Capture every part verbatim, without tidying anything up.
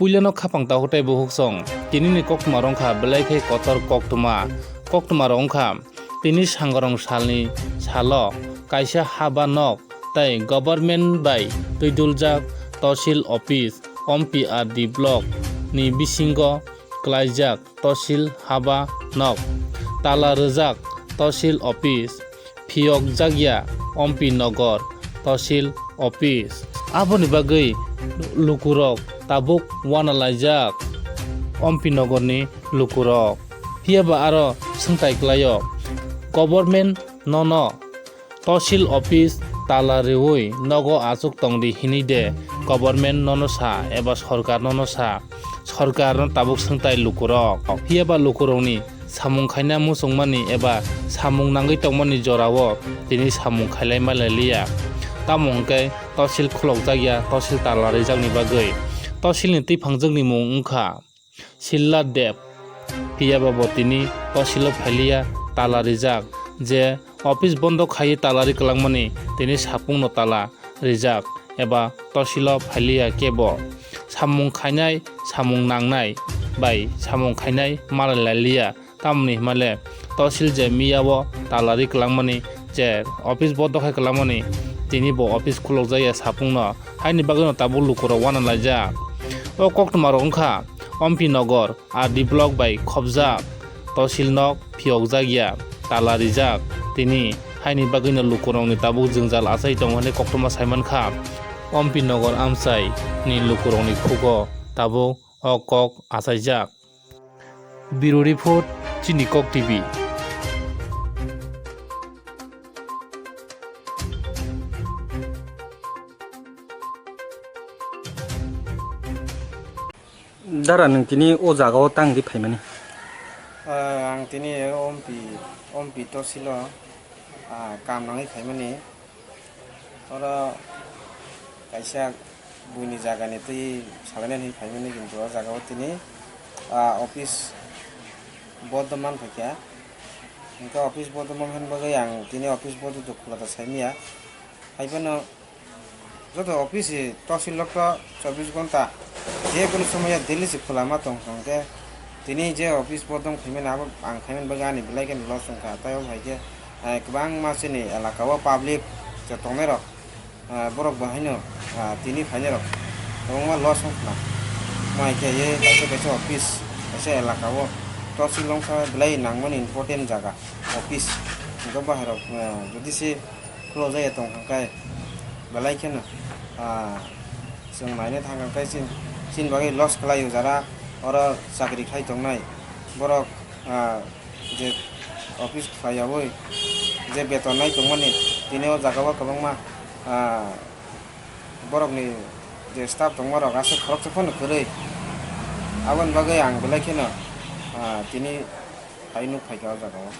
Puilano khapang takhuk tei bukhuk song, tinini koktwma rok wngkha belai khe kotor koktwma. Koktwma rok wngkha, tini sangrong salni salo kaisa haba nok tei government bai twiduljak tosil office, Ompi R D block ni bisingo klaijak tosil haba nok, tala rwjak tosil office, phiyokjakya Ompi Nogor tosil office. Aboni bagwi lukurok tabuk uanalaijak Ompi Nogorni lukurok. Phiyaba aro swngtai klaio, government nono tosil office tala rwui nogo achuk tongdi hinwi de government nono sa eba sorkar nono sa? Sorkar no tabuk swngtai lukurok. Phiyaba lukurokni samung khaina muchungmani eba samung nangwi tongmani jorao tini samung khailai malai liya. Tamo hwnkhe tosil khulokjakya, tosil tala rijakni bagwi tosilni twiphangjwkni mung wngkha Silla Deb. Phiyaba bo tini tosilo phailiya, tala rijak. Je office bondo khaiwi tala ri kwlangmani tini sapungno tala rijak eba tosilo phailiya kebo. Samung khainai, samung nangnai bai samung khainai malai lailiya. Tamoni hwnmale tosil je miyao tala ri kwlangmani, je office bondo khai kwlangmani, tini bo office khulokjakya sapungno, haini bagwino tabuk lukurok uanalaijak. O koktwmarok wngkha Ompi Nogor, R D block bai khobjak, tosil nok phiyokjakya, tala rijak. Tini haini bagwino lukurokni tabuk jwngjal achai tongo hwnwi koktwma saimankha. Ompi Nogor amchai ni lukurokni khugo tabuk o kok achaijak. Bureau Report, Chini Kok T V. Dara, nwng tini o jaga o tang di phaimani? Ah, ang tini Ompi, Ompi tosilo, ah, kam nangwi phaimani. Oro kaisa buini jagani twi salainani hinwi phaimani, kintu o jaga o tini, ah, office bodo man phaikha. Hwnkhe office bodo man phaini bagwi ang tini office bodo do khula da saimanya. Haiphano joto office tosil lokto chobbish ghonta je kono somoya daily se khulama tong hwnkhe tini je office bodo wng phaimani abo ang phaimani bagwi ani belai kheno loss wngkha. Tai o hai khe, eh, kwbangma chini elaka o public je tongnai rok, ah, borok bo haino, ah, tini phainai rok kwbangma loss wngkha. Mai khe ye kaisa kaisa office, kaisa elaka o tosil wngkha belai nangmani important jaga office. Hwnkhe bahai rok, ah, jodi se khulokjak ya tong kha khe belai kheno, ah, chwng naina thang kha khe chin, chini bagwi loss khlai o jara oro chakri khai tongnai borok, ah, je office khlai yaui je beton nai tongmani tini o jaga o kwbangma, ah, borokni je staff tongma rok aswk khoroksa phano kwrwi aboni bagwi ang belai kheno, ah, tini phai nuk phaikha o jaga o.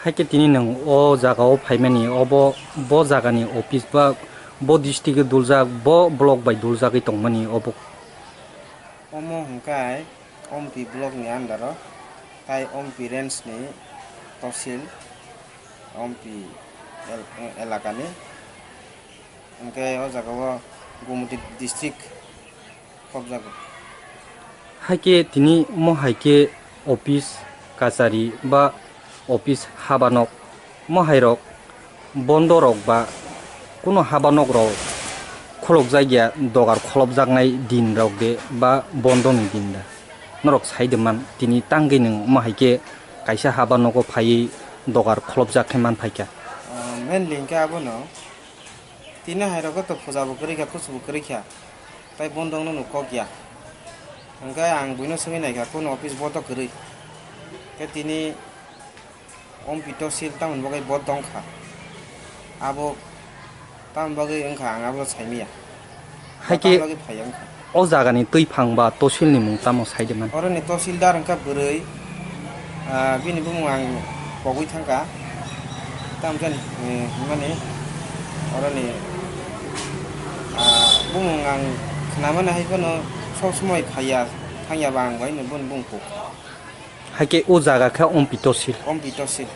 Hai khe tini nwng o jaga o phaimani, obo bo jagani office ba bo district o duljak, bo block bai duljagwi tongmani obo? Omo hwnkhe Ompi block ni under o, tai Ompi range ni tosil, Ompi el-, elaka ni, hwnkhe o jaga o Gumoti district khobjago. Hai khe tini omo hai khe office kachari ba office habanok, omo hai rok bondo rok ba kuno habanok rok kholopjak ya, dogar kholopjaknai din rok de ba bondo ni din da? Norok sai de man, tini tangwi nwng omo hai khe kaisa habanogo phaiwi dogar kholopjak khe man phaikha. Ah, mainly hwnkhe abono tini hai rok to puja bo kwrwi kha, kuchu bo kwrwi kha. Tai bondo wngno no kok ya. Hwnkhe ang buino swngwi naikha, kunu office bodo kwrwi. Khe tini Ompi tosil tamoni bagwi bo tongkha. Abo tamoni bagwi wngkha ang abono saimanya. Hai khe tamoni bagwi phaiya wngkha. O jagani twiphang ba tosilni mung tamo sai de man? Oroni tosildar wngkha bwrwi, ah, bini bumung ang pogwi thangkha. Tamo jani, eh, hwnmani oroni, ah, bumung ang khnamani hai phano sob somoi phaiya, thangya ba ang bai no boni bumung pok. Hai khe o jaga khe Ompi tosil. Ompi tosil.